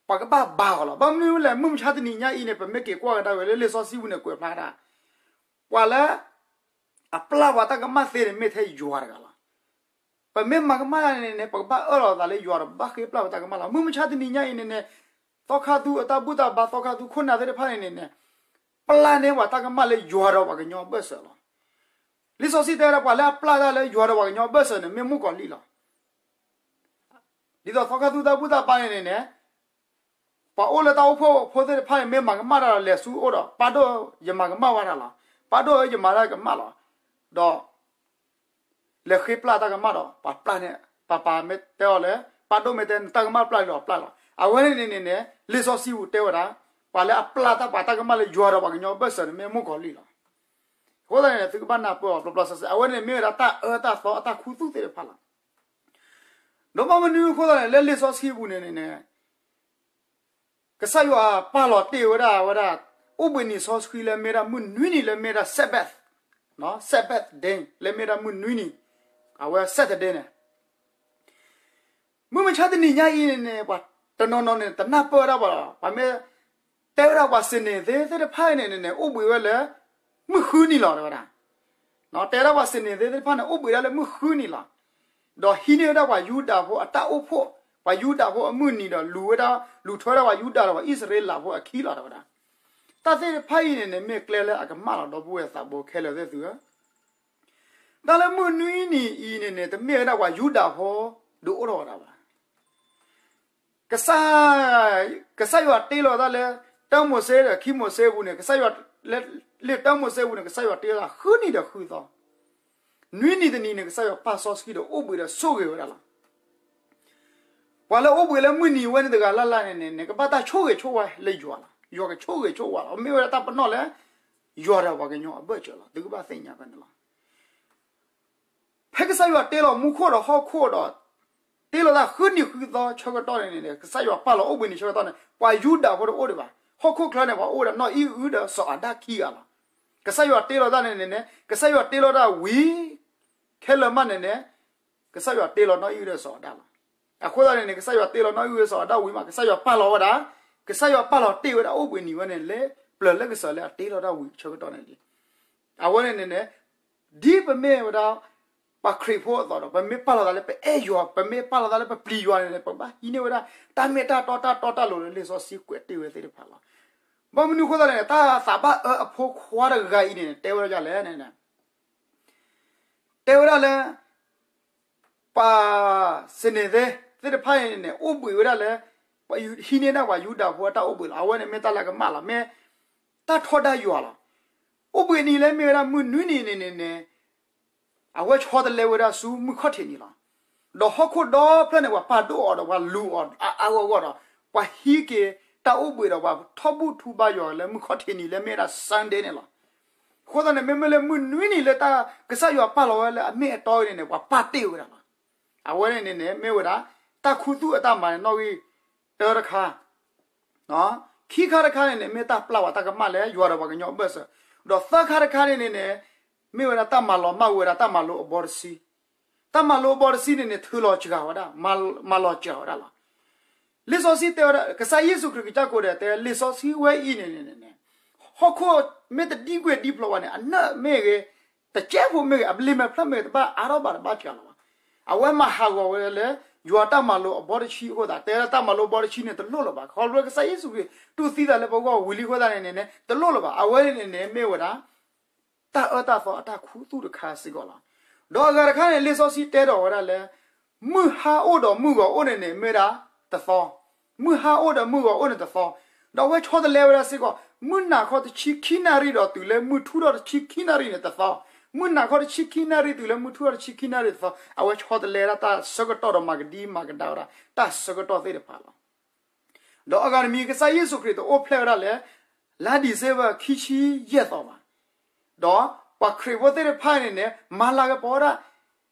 ပှၤကဘၣ်ဘါအီၤလီၤ. ဘၣ်မနုၤလဲၣ်, မုၢ်မဆါတနံၤညါအံၤန့ၣ် ပမ့ၢ်က့ၤကွၢ်ကဒါဝဲလၢလံာ်စီဆှံပူၤန့ၣ် ကွဲးဖျါဒၣ် ပှၤလၢ အပျၢ်ပှၤတၢ်ကမၣ်သ့န့ၣ် မ့ၢ်ထဲယွၤတဂၤလီၤ. ပမ့ၢ်မၤကမၣ်တၢ်န့ၣ်န့ၣ် ပကဘၣ်အၢၣ်လီၤသးလၢယွၤဒီး ပဘၣ်ဃ့ပျၢ်ပတၢ်ကမၣ်လီၤ. မုၢ်မဆါတနံၤညါအံၤန့ၣ်န့ၣ်, သီခါသူအတၢ်ဘူၣ်တၢ်ဘါ သီခါသူခိၣ်နၢ်သ့ၣ်တဖၣ်န့ၣ်န့ၣ်န့ၣ်, ပျၢ်န့ၢ်ပှၤတၢ်ကမၣ်လၢယွၤဒီးပှၤကညီအဘၢၣ်စၢၤလီၤ. လံာ်စီဆှံတဲဝဲဒၣ် ပှၤလၢအပျၢ်တၢ်လၢယွၤဒီးပှၤကညီအဘၢၣ်စၢၤန့ၣ် မ့ၢ်မုၣ်ကီၤလံၢ်လီၤ. ဒ်သိးသီခါသူတၢ်ဘူၣ်တၢ်ဘါန့ၣ်န့ၣ်န့ၣ်, ပှၤအိၣ်လၢတၢ်အိၣ်ဖှိၣ်ဖိသ့ၣ်တဖၣ်န့ၣ် မ့ၢ်မၤကမၣ်တၢ်ဒီး လဲၤဆူအအိၣ်ဒီး ပၢ်ဒိၣ်ယမၤကမၣ်ဝဲဒၣ်လီၤ. ပၢ်ဒိၣ်ဧၢ ယမၤတၢ်ကမၣ်လီၤ. ဒီး လဲၤဃ့ပျၢ်တၢ်ကမၣ်ဒီး ပှၤပျၢ်န့ၣ် ပၤပၤမ့ၢ်တဲအီၤလၢ ပၢ်ဒိၣ်မ့ၢ်တဲ နတၢ်ကမၣ်ပျၢ်လံဒီးပျၢ်လီၤ. အဝဲန့ၣ်န့ၣ်န့ၣ်န့ၣ် လံာ်စီဆှံပူၤတဲဝဲဒၣ် ပှၤလၢအပျၢ်တၢ်ပှၤတၢ်ကမၣ်လၢယွၤဒီးပှၤကညီအဘၢၣ်စၢၤန့ၣ် မ့ၢ်မုၣ်ကီၤလံၢ်လီၤ. အဃိသတးန့ၣ် သုကဘၣ်နၢ်ပၢၢ်အီၤ ပျီပျီစဲစဲ အဝဲန့ၣ်မ့ၢ်ဝဲဒၣ်တၢ်အၢတၢ်သီအတၢ်ခူသူၣ်သ့ၣ်တဖၣ်လီၤ. ဒီးဘၣ်မနုၤအဃိသတးန့ၣ် လၢလံာ်စီဆှံပူၤန့ၣ်န့ၣ်န့ၣ် ကစၢ်ယွၤပာ်လီၤတ့ၢ်ဝဲဒၣ်ဝဲဒၣ် အိၣ်ဘှံးနံၤစီဆှံလၢမ့ၢ်ဒၣ်မုၢ်နွံနံၤလၢမ့ၢ်ဒၣ် Sabbath, Sabbath day လၢမ့ၢ်ဒၣ်မုၢ်နွံနံၤ, အဝဲ Saturday န့ၣ် မုၢ်မဆါတနံၤညါအံၤန့ၣ်န့ၣ် ပှၤတနီၤနီၤန့ၣ် တနၢ်ပၢၢ်ဝဲဒၣ်ဘၣ်လီၤ. ပှၤမ့ၢ်တဲဝဲဒၣ်ပှၤ Seventh-day သ့ၣ်တဖၣ်အံၤန့ၣ်န့ၣ် အိၣ်ဘှံးဝဲလၢ မုၢ်ဃုနံၤလီၤ တဲဝဲဒၣ်. တဲဝဲဒၣ်ပှၤ Seventh-day သ့ၣ်တဖၣ်န့ၣ် အိၣ်ဘှံးဒၣ်လၢမုၢ်ဃုနံၤလီၤ. ဒီးဟံးန့ၢ်ဝဲဒၣ်ပှၤယူဒၤဖိအတၢ်အိၣ်ဖှိၣ်, ပှၤယူဒၤဖိအမုၢ်နံၤဒီး လူၤဝဲဒၣ်, လူၤထွဲဒၣ်ပှၤယူဒၤဒီးပှၤအံၣ်စရ့လးဖိအခံလီၤ တဲဝဲဒၣ်. တၢ်သ့ၣ်တဖၣ်အံၤန့ၣ်န့ၣ် မ့ၢ်ကျဲလၢအကမၣ်လီၤ ဒီပုၢ်ဝဲၢ်သးဘိခဲလၢာ်သ့ၣ်သုဧၢ. တၢ်လၢမုၢ်နွံနံၤအံၤန့ၣ်န့ၣ် တမ့ၢ်ဝဲဒၣ်ပှၤယူဒၤဖိ ဒုးအိၣ်ထီၣ်ဝဲဒၣ်ဘၣ်. ကစၢ်, ကစၢ်ယွၤတ့လီၤတၢ်လၢ တၢမိၤၡ့ဒီးခံမိၤၡ့ပူၤန့ၣ် ကစၢ်ယွၤ, လၢ, လၢတၢမိၤၡ့ပူၤန့ၣ် ကစၢ်ယွၤတ့လီၤတၢ်ဃုနံၤဒီးဃုသီ, နွံနံၤတနံၤန့ၣ် ကစၢ်ယွၤပာ်စီဆှံဒီးအိၣ်ဘှံးဒီးဆိၣ်ဂ့ၤဝဲဒၣ်လီၤ. ပှၤလၢအိၣ်ဘှံးလၢမုၢ်နံၤဝဲန့ၣ်တဂၤလၢ်လၢ်န့ၣ်န့ၣ် ကဘၣ်တၢ်ဆိၣ်ဂ့ၤဆိၣ်ဝါလၢယွၤလီၤ. ယွၤကဆိၣ်ဂ့ၤဆိၣ်ဝါလီၤ. မ့ၢ်ဝဲဒၣ်တၢ်ပနီၣ်လၢ ယွၤဒီးပှၤကညီအဘၢၣ်စၢၤလီၤ. သုကဘၣ်သ့ၣ်ညါဖဲန့ၣ်လီၤ. ဖဲကစၢ်ယွၤတ့လီၤမူခိၣ်ဒီးဟီၣ်ခိၣ်ဒီး တ့လီၤတၢ်ဃုနံၤဃုသီဆၢကတီၢ်န့ၣ်န့ၣ် ကစၢ်ယွၤပာ်လီၤအိၣ်ဘှံးနံၤဆၢကတီၢ်န့ၣ် ပှၤယူဒၤဖိတအိၣ်ဒံးဘၣ်. ဟီၣ်ခိၣ်ချၢန့ၣ် ပှၤအိၣ်ဝဲဒၣ်နီၢ်အံၣ်အုဒီးစီၤအၤဒၣ်ခံဂၤလီၤ. ကစၢ်ယွၤတ့လီၤတၢ်န့ၣ်န့ၣ်န့ၣ် ကစၢ်ယွၤတ့လီၤတၢ်ဝံၤ ခဲလၢာ်မးန့ၣ်န့ၣ် ကစၢ်ယွၤတ့လီၤနီၣ်အံၣ်ဝဲဒီးစီၤအၤဒၣ်လီၤ. အဃိသတးန့ၣ်န့ၣ် ကစၢ်ယွၤတ့လီၤနီၣ်အံၣ်ဝဲစီၤအၤဒၣ်ဝံၤမး ကစၢ်ယွၤပာ်လီၤဝဲဒၣ်, ကစၢ်ယွၤပာ်လီၤတ့ၢ်ဝဲဒၣ်အိၣ်ဘှံးနံၤဝဲန့ၣ် လၢပျၢၤလၢကစၢၤလၢအတ့လီၤတၢ်ဝံၤဆၢကတီၢ်န့ၣ်လံ. အဝဲန့ၣ်န့ၣ်န့ၣ် ဒ်ပမ့ၢ်ဝဲဒၣ် ပှၤခရံာ်ဖိအသိးဒီး ပမ့ၢ်ပာ်လီၤသးလၢပအဲၣ်ယွၤ ပမ့ၢ်ပာ်လီၤသးလၢပပျံၤယွၤန့ၣ်န့ၣ် ပကဘၣ်ဟံးန့ၢ်ဝဲဒၣ် တၢ်မ့ၢ်တၢ်တီတၢ်တီတၢ်လိၤလၢလံာ်စီဆှံကွဲးတ့ၢ်ဝဲသ့ၣ်တဖၣ်လီၤ. ဘၣ်မနုၤအဃိသတးန့ၣ် တၢ်သးဘၣ်အၢအဖိခွါတဂၤအံၤန့ၣ် တဲဝဲဒၣ်လဲၣ်န့ၣ် တဲဝဲဒၣ်လၢ ပှၤစနံၤသ့သ့ၣ်တဖၣ်န့ၣ်န့ၣ် အိၣ်ဘှံးဝဲဒၣ်လၢ ပှၤဟံးန့ၢ်ဒၣ်ပှၤယူဒၤဖိအတၢ်အိၣ်ဘှံးလီၤ. အဝဲန့ၣ်မ့ၢ်တၢ်လၢကမၣ်လီၤ. မ့ၢ်တၢ်ထီဒါယွၤလီၤ. အိၣ်ဘှံးနံၤလၢမ့ၢ်ဝဲဒၣ်မုၢ်နွံနံၤန့ၣ်န့ၣ်န့ၣ် အဝဲဆီတလဲဝဲဒၣ်ဆူမုၢ်ခီၣ်ထံးနံၤလီၤ. ဒီးဟီၣ်ခိၣ်ဒီဖျၢၣ်န့ၣ် ပှၤပာ်ဒိၣ်အီၤဒီးပှၤလူၤအီၤအါအါဂီၢ်ဂီၢ်ဒီး ပှၤဟံးက့ၤတၢ်အိၣ်ဘှံးဒီးပှၤထီၣ်ဘူၣ်ထီၣ်ဘါယွၤလၢမုၢ်ခီၣ်ထံးနံၤလၢမ့ၢ်ဝဲဒၣ် Sunday န့ၣ်လီၤ. အဃိသတးန့ၣ် မ့မ့ၢ်လၢမုၢ်နွံနံၤလၢကစၢ်ယွၤပာ်လီၤဝဲလၢအမ့ၢ်အတီအံၤန့ၣ်န့ၣ် ပှၤပာ်တ့ၢ်ဝဲဒၣ်လီၤ. အဝဲန့ၣ်န့ၣ်န့ၣ် မ့ၢ်ဝဲဒၣ် တၢ်ခူသူၣ်အတၢ်မၤန့ၣ်နီၣ်ဂံၢ်တၢတခါ ခံခါတခါန့ၣ်န့ၣ် မ့ၢ်တၢ်ပျၢ်ဝဲတၢ်ကမၣ်လၢယွၤဒီးပှၤကညီအဘၢၣ်စၢၤ, ဒီးသၢခါတခါန့ၣ်န့ၣ်န့ၣ် မ့ၢ်ဝဲဒၣ်တၢ်မၤလီၤမၢ်ဝဲဒၣ်တၢ်မၤလိအဘီတဆံ, တၢ်မၤလိအဘီတဆံန့ၣ်န့ၣ် ထုးလီၤစှၤဝဲဒၣ်, မၤလီၤစှၤဝဲဒၣ်လီၤ. လံာ်စီဆှံတဲဝဲဒၣ် ကစၢ်ယ့ၣ်ၡူးခရံာ်ကစၢ်ကိးဒဲးတဲ လံာ်စီဆှံဝဲအံၤန့ၣ်န့ၣ်န့ၣ် ဟီၣ်ခိၣ်မ့ၢ်တဒံကွံာ်ဒံဖျိးဘၣ်န့ၣ် အနၢၣ်မ့ၢ်ဂ့ၤ, တကဲဖိမ့ၢ်ဂ့ၤ, အဘျ့မဲာ်ဖျၢၣ်မ့ၢ်ဂ့ၤ တဘၣ်အါထီၣ်ဘၣ်တဘၣ်စှၤလီၤဘၣ်. အဝဲမၤဟးဂီၤဝဲလၢ ယွၤတၢ်မၤလိာ်အဘီတဆံအဃိသတး တဲလၢတၢ်မၤလိာ်ဘီတဆံန့ၣ် တလိၣ်လၢၤဘၣ်. ခီဖျိကစၢ်ယ့ၣ်ၡူးခရံာ် တူၢ်သံသးလၢပဂီၢ်ဝံၤလံအဃိသတးန့ၣ်န့ၣ် တလိၣ်လၢၤဘၣ်. အဝဲန့ၣ်န့ၣ်န့ၣ် မ့ၢ်ဝဲဒၣ် တၢ်အၢတၢ်သီအတၢ်ခူသူၣ်တခါစ့ၢ်ကီးလီၤ. ဒီးအဂၤတခါန့ၣ် လံာ်စီဆှံတဲဒီးဝဲဒၣ်လၢ မုၢ်ဟါအိၣ်ဒီးမုၢ်ဂီၤအိၣ်န့ၣ်န့ၣ် မ့ၢ်ဒၣ်တသီ, မုၢ်ဟါအိၣ်ဒီးမုၢ်ဂီၤအိၣ်န့ၣ်တသီ, ဒီးအဝဲဆီတလဲဝဲဒၣ်စ့ၢ်ကီး မုၢ်နၤခီတဆံခံနၣ်ရံၣ်ဒီးတုၤလၢမုၢ်ထူၣ်ထီၣ်တဆံခံနၣ်ရံၣ်န့ၣ်တသီ, မုၢ်နၤခီတဆံခံနၣ်ရံၣ်တုၤလၢမုၢ်ထူၣ်ထီၣ်တဆံခံနၣ်ရံၣ်တသီ, အဝဲဆီတလဲဒၣ်တၢ်ဆၢကတီၢ်ဒီးမၤကဒံမၤကဒါဝဲဒၣ် တၢ်ဆၢကတီၢ်သ့ၣ်တဖၣ်လီၤ. ဒီးအဂၤတမံၤ ကစၢ်ယ့ၣ်ၡူးခရံာ်တအိၣ်ဖျဲၣ်ဝဲဒၣ်လၢ လါဒံၣ်စ့ဘၢၣ်ခံဆံယဲၢ်သီဘၣ်. ဒီးပှၤခရံာ်ဖိသ့ၣ်တဖၣ်န့ၣ်န့ၣ် မၤလၤကပီၤဝဲဒၣ်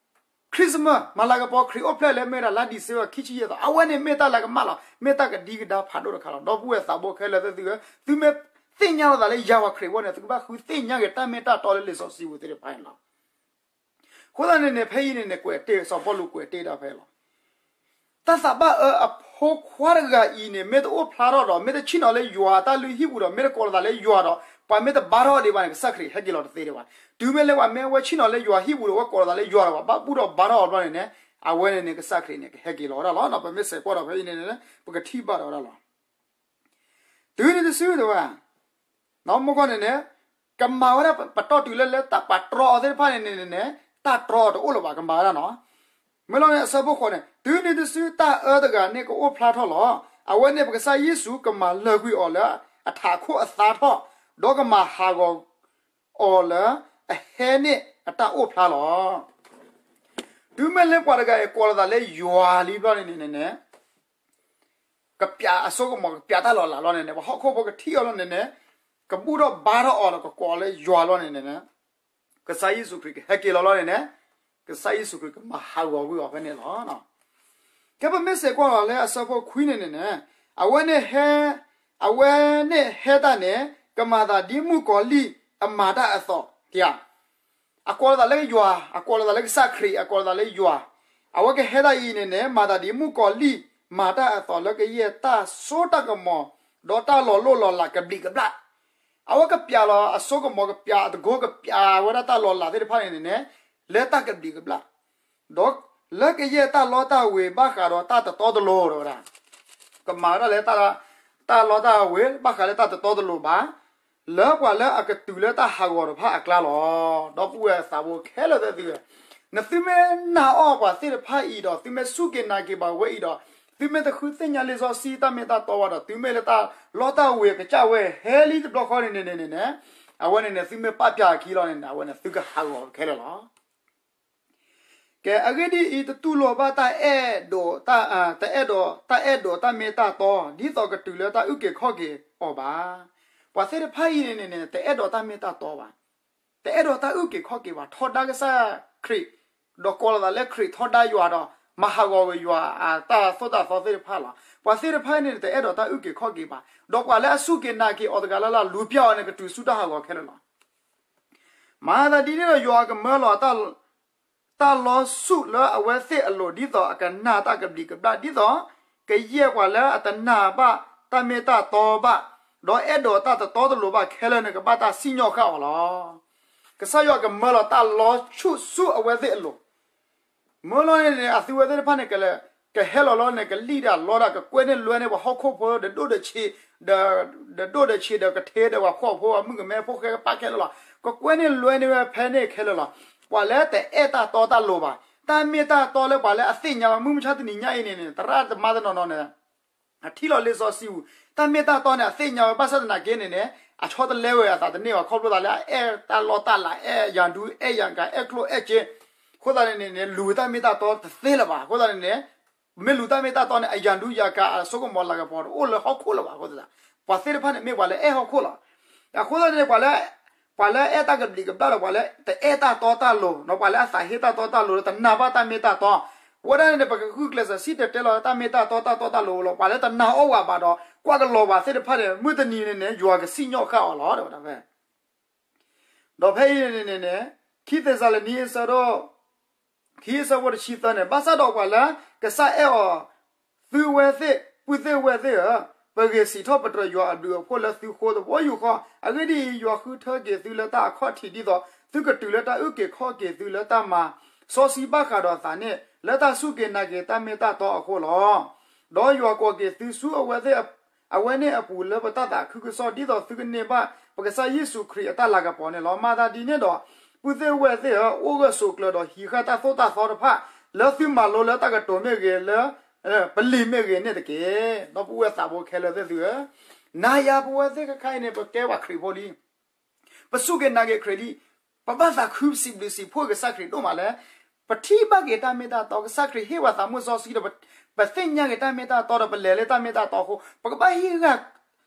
Christmas မၤလၤကပီၤခရံာ်အိၣ်ဖျဲၣ်လၢမ့ၢ်ဝဲဒၣ်လါဒံၣ်စ့ဘၢၣ်ခံဆံယဲၢ်သီ, အဝဲန့ၣ်မ့ၢ်တၢ်လၤကမၣ်လီၤ. မ့ၢ်တၢ်ကဒံကဒါဖးဒိၣ်တခါလီၤ. ဒီပုၢ်ဝဲၢ်သးဘိခဲလၢာ်သ့ၣ်သုဧၢ, သုမ့ၢ်သ့ၣ်ညါလိာ်သးလၢယၤပှၤခရံာ်ဖိန့ၣ် သုကဘၣ်ဃုသ့ၣ်ညါက့ၤတၢ်မ့ၢ်တၢ်တီလၢလံာ်စီဆှံပူၤသ့ၣ်တဖၣ်န့ၣ်လီၤ. အဃိသတးန့ၣ်န့ၣ် ဖဲအံၤန့ၣ်န့ၣ် ကွဲးတ့ၢ် စီၤပီလူးကွဲးတ့ၢ်ဒၣ်ဖဲအံၤလီၤ. တၢ်သးဘၣ်အၢအဖိခွါတဂၤအံၤန့ၣ် မ့ၢ်တအိၣ်ဖျါထီၣ်ဒီး မ့ၢ်တဆ့ၣ်နီၤလၢယွၤအတၢ်လုၢ်ဟံၣ်ပူၤဒီး မ့ၢ်တကိးလီၤသးလၢယွၤဒီး ပှၤမ့ၢ်တဘါထီၣ်အီၤဒံးဘၣ်န့ၣ် ကစၢ်ခရံာ်ဟဲက့ၤလီၤတသ့ဒံးဘၣ်. တုၤမ့ၢ်လၢပှၤမ့ၢ်ဝဲဆ့ၣ်နီၤလၢယွၤဟံၣ်ပူၤဒီး ဝဲကိးလီၤသးလၢယွၤဒီး ပှၤဘၣ်ဘူၣ်ထီၣ်ဘါထီၣ်အီၤဘျီန့ၣ်န့ၣ် အဝဲန့ၣ်န့ၣ် ကစၢ်ခရံာ်န့ၣ် ကဟဲက့ၤလီၤဝဲဒၣ်လီၤ. ပမ့ၢ်စဲးကွၢ်ဒီးဖဲအံၤန့ၣ်န့ၣ် ပကထံၣ်ဘၣ်ဒီးဝဲဒၣ်လီၤ. တုၤနုၤတစုတဲဝဲ မ့ၢ်ကီၢ်န့ၣ်န့ၣ် ကမၤဝဲဒၣ်ပတီၢ်တုၤလၢလၢတၢ်ပာ်တြီအီၤသ့ၣ်တဖၣ်န့ၣ်န့ၣ်န့ၣ် တၢ်တြီအီၤတအိၣ်လၢၤဘၣ် ကမၤဝဲဒၣ်နီၤ. မ့ၢ်လီၤန့ၣ် အဆၢဖိဃိးန့ၣ် တုၤနုၤတစုတၢ်အၢတဂၤန့ၣ်ကအိၣ်ဖျါထီၣ်လီၤ. အဝဲန့ၣ်ပကစၢ်ယ့ၣ်ၡူးကမၤလၢာ်ကွံာ်အီၤလၢအထးခိၣ်အသါထီၣ်, ဒီးကမၤဟးဂီၤအီၤလၢအဟဲန့ၣ်အတၢ်အိၣ်ဖျါလီၤ. တုၤမ့ၢ်လၢပှၤတဂၤအံၤကိးလီၤသးလၢယွၤလံဘျီန့ၣ်န့ၣ်န့ၣ် ကပျးအစိကမီၤ ကပျးတၢ်လီၤလးလီၤန့ၣ်န့ၣ် ပှၤဟီၣ်ခိၣ်ဖိကထံၣ်အီၤလီၤန့ၣ်န့ၣ် ကဘူၣ်ထီၣ်ဘါထီၣ်အီၤဒီးကကိးလၢယွၤလီၤန့ၣ်န့ၣ် ကစၢ်ယ့ၣ်ၡူးခရံာ်ကဟဲက့ၤလီၤလီၤန့ၣ်န့ၣ် ကစၢ်ယ့ၣ်ၡူးခရံာ်ကမၤဟးဂီၤကွံာ်အီၤဖဲန့ၣ်လီၤ. ကဲပမ့ၢ်စဲးကွၢ်လီၤလၢအဆၢဖိခွံန့ၣ်န့ၣ်န့ၣ် အဝဲန့ၣ်ဟဲ အဝဲန့ၣ်ဟဲတၢ်န့ၣ် ကမၤသးဒ်မုၣ်ကီၤလံၢ်အမၤတၢ်အသိး အကိးလီၤသးလၢယွၤ, အကိးလီၤသးလၢကစၢ်ခရံာ်, အကိးလီၤသးလၢယွၤ, အဝဲကဟဲတၢ်အံၤန့ၣ်န့ၣ် မၤသးဒ်မုၣ်ကီၤလံၢ် မၤတၢ်အသိးလၢကယဲၢ်တၢ်စိတၢ်ကမီၤ ဒီးတၢ်လီၤလိၢ်လီၤလးကဘျံးကဘျၣ်, အဝဲကပျးလီၤအစိကမီၤ ကပျးအတကိကပျးဝဲဒၣ်တၢ်လီၤလးသ့ၣ်တဖၣ်န့ၣ်န့ၣ်န့ၣ် လၢတၢ်ကဘျံးကဘျၣ် ဒီးလၢကယဲၢ်တၢ်လီတၢ်ဝ့ၤဘၣ်ဃးဒီးတၢ်တတီတလိၤဒီးဝဲဒၣ်, ကမၤဝဲဒၣ်လၢ တၢ်လီတၢ်ဝ့ၤဘၣ်ဃးလၢတၢ်တတီတလိၤဘၣ်, လၢပှၤလၢအကတုၤလၢတၢ်ဟးဂီၤတဖၣ်အကျါလီၤ. ဒီပုၢ်ဝဲၢ်သးဘိခဲလၢာ်သ့ၣ်သုဧၢ, နသုမ့ၢ်နာ်အီၤပှၤသ့ၣ်တဖၣ်အံၤဒီး သုမ့ၢ်စူၢ်က့ၤနာ်က့ၤဘၣ်ဝဲအံၤဒီး သုမ့ၢ်တဃုသ့ၣ်ညါလံာ်စီဆှံတၢ်မ့ၢ်တၢ်တီဘၣ်ဒီး သုမ့ၢ်လၢတၢ်လီတၢ်ဝ့ၤကစၢ်ဝဲဟဲလံတဘျီဃီန့ၣ်န့ၣ်န့ၣ်န့ၣ် အဝဲန့ၣ်န့ၣ် သုမ့ၢ်ပာ်ပျၢ်အခံလီၤန့ၣ် အဝဲန့ၣ်သုကဟးဂီၤခဲလၢာ်လီၤ. ကဲ အဂ့ၢ်ဒ်အံၤ, တတူၢ်လိာ်ဘၣ်တၢ်အဲၣ်ဒိး, တအဲၣ်ဒိးတၢ်အဲၣ်ဒိးတၢ်မ့ၢ်တၢ်တီ ဒ်သိးကတုၤလၢတၢ်အုၣ်က့ၤခီၣ်က့ၤအီၤဘၣ်. ပှၤသ့ၣ်တဖၣ်အံၤန့ၣ်န့ၣ် တအဲၣ်ဒိးတၢ်မ့ၢ်တၢ်တီဘၣ်, တအဲၣ်ဒိးတၢ်အုၣ်က့ၤခီၣ်က့ၤဘၣ်, ထီဒါကစၢ်ခရံာ်, ဒီးကိးလီၤသးလၢခရံာ်, ထီဒါယွၤဒီး မၤဟးဂီၤကွံာ်ယွၤအတၢ်သိၣ်တၢ်သီသ့ၣ်တဖၣ်လီၤ. ပှၤသ့ၣ်တဖၣ်အံၤန့ၣ် တအဲၣ်ဒိးတၢ်အုၣ်က့ၤခီၣ်က့ၤဘၣ်, ဒီးပှၤလၢအစူၢ်က့ၤနာ်က့ၤအီၤတဂၤလၢ်လၢ် လူၤပျၢ်အီၤန့ၣ် ကတုၤဆူတၢ်ဟးဂီၤခဲလၢာ်လီၤ. မၤသးဒ်န့ၣ်ဒီးယွၤကမၢလီၤတၢ် တၢ်လီၤဆူၣ်လၢအဝဲသ့ၣ်အလိၤ ဒ်သိးအကနာ်တၢ်ကဘျံးကဘျၣ် ဒ်သိး ကယဲၢ်ပှၤလၢအတနာ်ဘၣ်တၢ်မ့ၢ်တၢ်တီဘၣ်, ဒီးအဲၣ်ဒိးတၢ်တတီတလိၤဘၣ်ခဲလၢာ်န့ၣ် ကဘၣ်တၢ်စံၣ်ညီၣ်ဃာ်အီၤလီၤ. ကစၢ်ယွၤကမၢလီၤတၢ်လီၤဆူၣ်ဆူအဝဲသ့ၣ်အလိၤ မၢလီၤန့ၣ်န့ၣ် အသုဝဲသ့ၣ်တဖၣ်န့ၣ် ကလဲၤ ကဟဲလီၤလီၤန့ၣ် ကလံၣ်ဒၣ်လီဒၣ် ကကွဲန့ၢ်လွဲန့ၢ်ပှၤဟီၣ်ခိၣ်ဖိ ဒီးဒိၣ်ဒီးဆံး ဒီး ဒီးဒိၣ်ဒီးဆံး ဒီးကထ့ဒီးပှၤဖှီၣ်ဖိ အမုၣ်ကမဲဖိဃဲကပၣ်ခဲလၢာ်လီၤ. ကကွဲန့ၢ်လွဲန့ၢ်ဝဲဖဲန့ၣ်ခဲလၢာ်လီၤ. ပှၤလၢတအဲၣ်တၢ်တီတၢ်လိၤဘၣ်, တၢ်မ့ၢ်တၢ်တီလၢပှၤလၢအသ့ၣ်ညါဝဲ မုၢ်မဆါတနံၤညါအံၤန့ၣ်န့ၣ် သရၣ်သမါတနီၤနီၤန့ၣ် အထံၣ်လီၤလံာ်စီဆှံပူၤ တၢ်မ့ၢ်တၢ်တီန့ၣ် အသ့ၣ်ညါဝဲ ဘၣ်ဆၣ်သနာ်က့န့ၣ်န့ၣ် အဆီတလဲဝဲအသးတန့ၢ်ဘၣ် ခီဖျိသးလၢအအဲၣ်တၢ်လီၢ်တၢ်လၤ အဲၣ်ယၤဒူ အဲၣ်ယၤကၤ အဲၣ်ကျိၣ်အဲၣ်စ့ အဃိသတးန့ၣ်န့ၣ်န့ၣ် လူၤတၢ်မ့ၢ်တၢ်တီတသ့လၢၤဘၣ်. အဃိသတးန့ၣ်န့ၣ် မ့ၢ်လူၤတၢ်မ့ၢ်တၢ်တီန့ၣ် အယၤဒူယၤကၤအစိကမီၤလၤကပီၤတအိၣ်လၢဟီၣ်ခိၣ်လၢၤဘၣ်. အဃိသတး ပှၤသ့ၣ်တဖၣ်န့ၣ်မ့ၢ်ပှၤလၢအဲၣ်ဟီၣ်ခိၣ်လီၤ. အဃိသတးန့ၣ် ပှၤလၢ ပှၤလၢအဲၣ်တၢ်ကဘျံးကဘျၣ်ဒီး ပှၤလၢတအဲၣ်တၢ်တီတၢ်လိၤ ဒီးပှၤလၢအသးဟ့တၢ်တီတၢ်လိၤ လၢတနာ်ဘၣ်တၢ်မ့ၢ်တၢ်တီ ဝဲဒၣ်န့ၣ်န့ၣ် ပကဂုာ်ကျဲးစၢးစံၣ်တဲၤတဲလီၤတၢ်မ့ၢ်တၢ်တီတၢ်တီတၢ်လိၤလီၤ. ပှၤလၢတနာ်အီၣ်ဝဲဘၣ်ဒီး ကွၢ်ကလီၤဝဲသ့ၣ်တဖၣ်န့ၣ် မုၢ်တနံၤန့ၣ်န့ၣ် ယွၤကစံၣ်ညီၣ်ဃာ်အီၤလီၤ တဲဝဲဒၣ်ဖဲ ဒီးဖဲအံၤန့ၣ်န့ၣ်န့ၣ် ခံသ့းစၤလနံအဆၢဒိၣ် ခံအဆၢဖိတဆံသၢန့ၣ် ဘၣ်ဆၣ်ဒီးပှၤလၢကစၢ်အဲၣ်အီၤ သုဝဲသ့ၣ် ပုၢ်သ့ၣ်ဝဲၢ်သ့ၣ်ဧၢ, ပဂ့ၤစံးထီၣ်ပတြၢၤယွၤအဘျုးအဖှိၣ်လၢသုဃိတဘီယူၢ်ဃီ, အဂ့ၢ်ဒ်အံၤ, ယွၤဃုထၢက့ၤသုလၢတၢ်အခီၣ်ထံးဒ်သိး သုကတုၤလၢတၢ်အုၣ်က့ၤခီၣ်က့ၤသုလၢတၢ်မၤစီဆှံဘၣ်ဃးဒီးသးန့ၣ် လၢတၢ်စူၢ်က့ၤနာ်က့ၤတၢ်မ့ၢ်တၢ်တီအဃိလီၤ. ဒီးယွၤကိးက့ၤသုဆူအဝဲသ့ၣ် အဝဲန့ၣ်အပူၤလၢပတၢ်သးခုကစီၣ် ဒ်သိးသုကန့ၢ်ဘၣ်ပကစၢ်ယ့ၣ်ၡူးခရံာ်အတၢ်လၤကပီၤန့ၣ်လီၤ. မၤသးဒ်န့ၣ်ဒီး ပုၢ်သ့ၣ်ဝဲၢ်သ့ၣ်ဧၢ, အိၣ်ဂၢၢ်ဆိးကျၢၤဒီးဟံးဃာ်တၢ်သိၣ်တၢ်သီတဖၣ် လၢသုမၤလိလၢတၢ်ကတိၤမ့ၢ်ဂ့ၤ, လၢပလံာ်မ့ၢ်ဂ့ၤန့ၣ်တက့ၢ်. ဒီပုၢ်ဝဲၢ်သးဘိခဲလၢာ်သ့ၣ်သုဧၢ, နၤယၤပဝဲသ့ၣ်ခဲခါအံၤန့ၣ် ပကဲပှၤခရံာ်ဖိလံ ပစူၢ်က့ၤနာ်က့ၤခရံာ်လံ, ပဘၣ်သးခုစံးဘျုးစံးဖှိၣ်က့ၤကစၢ်ခရံာ်ဒိၣ်မးလၢ ပထံၣ်ဘၣ်က့ၤတၢ်မ့ၢ်တၢ်တီ, ကစၢ်ခရံာ်ဟ့ၣ်ပှၤသးမုၢ်စီဆှံဒီး ပသ့ၣ်ညါက့ၤတၢ်မ့ၢ်တၢ်တီဒီး ပလဲၤလၢတၢ်မ့ၢ်တၢ်တီအဃိ ပကဘၣ်ဟ့ၣ်ဂၢၢ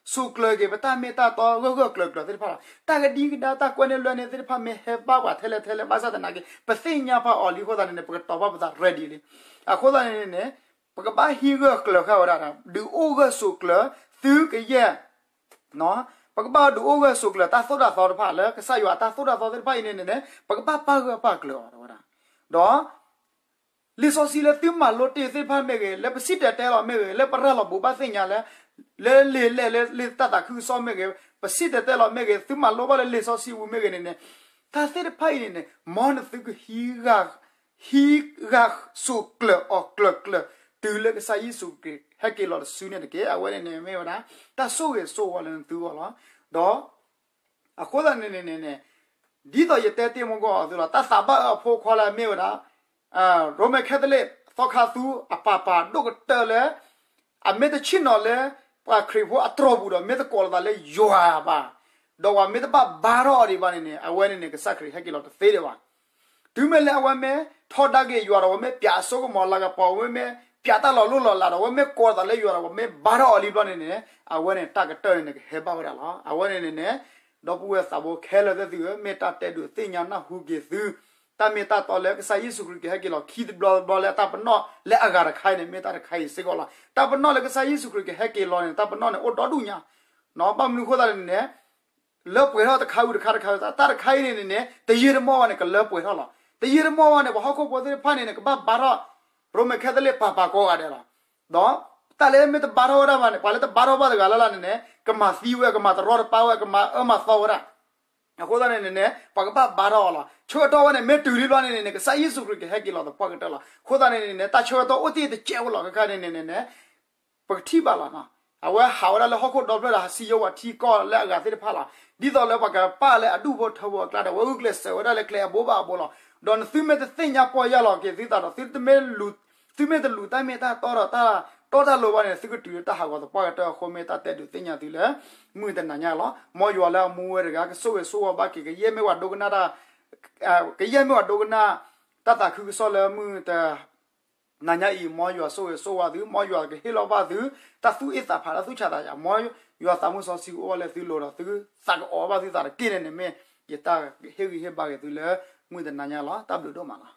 ်ဆိးကျၢၤက့ၤပတၢ်မ့ၢ်တၢ်တီဂၢၢ်ဂၢၢ်ကျၢၤကျၢၤသ့ၣ်တဖၣ်လီၤ. တၢ်ကဒံကဒါတၢ်ကွဲန့ၢ်လွဲန့ၢ်သ့ၣ်တဖၣ်မ့ၢ်ဟဲဘၣ်ပှၤထဲလဲၣ်ထဲလဲၣ် ဘၣ်ဆၣ်သနာ်က့ ပသ့ၣ်ညါဖးအီၤလံအဃိသတးန့ၣ်န့ၣ် ပကတီၤဘၣ်ပသး ready လံ. အဃိသတးန့ၣ်န့ၣ် ပကဘၣ်ဟ့ၣ်ဂၢၢ်ကျၢၤဃာ်ဝဲဒၣ် ဒုးအိၣ်ဂၢၢ်ဆိးကျၢၤ သုကယဲၢ် ပကဘၣ်ဒုးအိၣ်ဂၢၢ်ဆိးကျၢၤတၢ်သိၣ်တၢ်သီတဖၣ် လၢကစၢ်ယွၤအတၢ်သိၣ်တၢ်သီသ့ၣ်တဖၣ်အံၤန့ၣ်န့ၣ်န့ၣ် ပကဘၣ်ပာ်ဂၢၢ်ပာ်ကျၢၤအီၤဝဲဒၣ်. ဒီး လံာ်စီဆှံလၢသုမၤလိတ့ၢ်သ့ၣ်တဖၣ်မ့ၢ်ဂ့ၤ, လၢပစံၣ်တဲၤတဲလီၤမ့ၢ်ဂ့ၤ, လၢပရၤလီၤဘူးဘၣ်သ့ၣ်ညါလၢ လၢလံာ်လဲၢ်လၢလံာ်တၢ်သးခုကစီၣ်မ့ၢ်ဂ့ၤ, ပစံၣ်တဲၤတဲလီၤမ့ၢ်ဂ့ၤ, သုမၤလိဘၣ်လၢလံာ်စီဆှံပူၤမ့ၢ်ဂ့ၤန့ၣ်န့ၣ်, တၢ်သ့ၣ်တဖၣ်အံၤန့ၣ်န့ၣ် မ်နသုကဟံးဂၢၢ် ဟံးဂၢၢ်ဆိးကျၢၤအီၤကျၢၤကျၢၤ တုၤလၢကစၢ်ယ့ၣ်ၡူးခရံာ်ဟဲက့ၤလီၤတစုန့ၣ်တက့ၢ်. အဝဲန့ၣ်န့ၣ်မ့ၢ်ဝဲဒၣ် တၢ်ဆိၣ်ဂ့ၤဆိၣ်ဝါလၢနသုဂီၢ်လီၤ. ဒီး အဃိသတးန့ၣ်န့ၣ်န့ၣ် ဒ်သိးယတဲတ့ၢ်မူကီၢ်အီၤသုလီၤ, တၢ်သးဘၣ်အၢအဖိခွါလၢအမ့ၢ်ဝဲဒၣ် ရိမ့ၤခဲသလ့ၣ် သီခါသူအပၢ်ပၢ်ဒိၣ်ကတၢၢ်လၢ အမ့ၢ်တဆ့ၣ်နီၤလၢ ပှၤခရံာ်ဖိအတြီၤပူၤဒီး မ့ၢ်တကိးလီၤသးလၢယွၤဘၣ်, ဒီးပှၤမ့ၢ်တဘၣ်ဘါထီၣ်အီၤဒံးဘၣ်န့ၣ်န့ၣ် အဝဲန့ၣ်န့ၣ် ကစၢ်ခရံာ်ဟဲက့ၤလီၤတသ့ဒံးဘၣ်. တုၤမ့ၢ်လၢအဝဲမ့ၢ်ထီဒါက့ၤယွၤဒီး အဝဲမ့ၢ်ပျးအစိကမီၤလၤကပီၤ, အဝဲမ့ၢ်ပျးတၢ်လီၤလိၢ်လီၤလးဒီး အဝဲမ့ၢ်ကိးလီၤသးလၢယွၤဒီး အဝဲမ့ၢ်ဘါထီၣ်အီၤလံဘျီန့ၣ်န့ၣ် အဝဲန့ၣ်တၢ်ကတၢၢ်န့ၣ်န့ၣ် ကဟဲဘၣ်ဝဲဒၣ်လီၤ. အဝဲန့ၣ်န့ၣ်န့ၣ် ဒီပုၢ်ဝဲၢ်သးဘိခဲလၢာ်သ့ၣ်သုဧၢ, မ့ၢ်တၢ်တဲဒုးသ့ၣ်ညါနၢ်ဟူက့ၤသု တၢ်မ့ၢ်တၢ်တီလၢကစၢ်ယ့ၣ်ၡူးခရံာ်ကဟဲက့ၤလီၤခံတဘျီတဘျီလၢအတၢ်ပနီၣ်လၢအဂၤတခါအံၤန့ၣ် မ့ၢ်တၢ်တခါအံၤစ့ၢ်ကီးလီၤ. တၢ်ပနီၣ်လၢကစၢ်ယ့ၣ်ၡူးခရံာ်ကဟဲက့ၤလီၤန့ၣ် တၢ်ပနီၣ်န့ၣ်အိၣ်ဒီဒူၣ်ညါ ဘၣ်မနုၤအဃိသတးန့ၣ်န့ၣ် လၢပှဲၤထီၣ်တခါဝံၤတခါတခါဝံၤ တၢ်တခါအံၤန့ၣ်န့ၣ်န့ၣ် တယံာ်တမီၢ်ဘၣ်န့ၣ် ကလၢပှဲၤထီၣ်လီၤ. တယံာ်တမီၢ်ဘၣ်န့ၣ် ပှၤဟီၣ်ခိၣ်ဖိသ့ၣ်တဖၣ်န့ၣ်န့ၣ် ကဘၣ်ဘါထီၣ် ရိမ့ၤခဲသလ့ၣ်ပၢ်ပၢ်ကိးဂၤဒဲးလီၤ. ဒီးတၢ်လၢမ့ၢ်တဘါထီၣ်ဝဲဒၣ်ဘၣ်န့ၣ် ပှၤလၢတဘါထီၣ်ဘၣ်တဂၤလၢ်လၢ်န့ၣ်န့ၣ် ကမၤသံဝဲ ကမၤတရီတပါဝဲ ကမၤအၢမၤသီဝဲဒၣ်. အဃိသတးန့ၣ်န့ၣ်န့ၣ် ပှၤကဘၣ်ဘါထီၣ်အီၤလီၤ. ဆၢကတီၢ်ဝဲန့ၣ် မ့ၢ်တုၤလံဘျီန့ၣ်န့ၣ် ကစၢ်ယ့ၣ်ၡူးခရံာ်ကဟဲက့ၤလီၤသပှၢ်ကတၢၢ်လီၤ. အဃိသတးန့ၣ်န့ၣ်န့ၣ် တၢ်ဆၢကတီၢ်အိၣ်တ့ၢ်တစဲးဖိလီၤ. ခဲခါန့ၣ်န့ၣ်န့ၣ်န့ၣ် ပကထံၣ်ဘၣ်လီၤ. အဝဲဟးဝဲဒၣ်လၢဟီၣ်ခိၣ်ဒီဖျၢၣ်ဒီး ဟးစံယိဝဲထံကီၢ်လၢအဂၤသ့ၣ်တဖၣ်လီၤ. ဒ်သိးလၢပှၤကပာ်လၢအဒူၣ်ဖိထၢဖိအကျါဒီး အဝဲဂုာ်ကျဲးစၢးဝဲဒၣ်လၢကျဲအဘိဘၣ်အဘိလီၤ. ဒီးနသုမ့ၢ်တသ့ၣ်ညါပီၢ်ယၢ်လီၤက့ၤသုသးဒီး သုမ့ၢ်တလူၤတၢ်မ့ၢ်တၢ်တီဒီး တၢ်တီတၢ်လိၤဘၣ်န့ၣ် သုကတုၤလၢတၢ်ဟးဂီၤသပှၢ်ကတၢၢ်အဃိ မ့ၢ်တၢ်တဲဒုးသ့ၣ်ညါသုလၢ မုၢ်တနၤညါလီၤ. မ်ယွၤလၢအမူဝဲတဂၤ ကဆိၣ်ဂ့ၤဆိၣ်ဝါဘၣ်က့ၤ ကယဲၢ်မ့ၢ်ပှၤဒိကနၣ်တၢ် ကယဲၢ်မ့ၢ်ပှၤဒိကနၣ် တၢ်သးခုကစီၣ်လၢမုၢ်တ နၤညါအံၤ မ်ယွၤဆိၣ်ဂ့ၤဆိၣ်ဝါသု, မ်ယွၤကဟ့ၣ်လီၤဘၣ်သု တၢ်သူၣ်အ့ၣ်သးဖး တၢ်သူၣ်ဆးသးဆး, မ်ယွၤသးမုၢ်စီဆှံကအိၣ်ဝဲလၢသုလိၤဒီး သုသးကအီၣ်ဘၣ်သုသးတက့ၢ်န့ၣ်န့ၣ် မ့ၢ်ယတၢ်ဟ့ၣ်ဂံၢ်ဟ့ၣ်ဘါက့ၤသုလၢ မုၢ်တနၤညါလီၤ. တၢ်ဘျုးဒိၣ်မးလီၤ.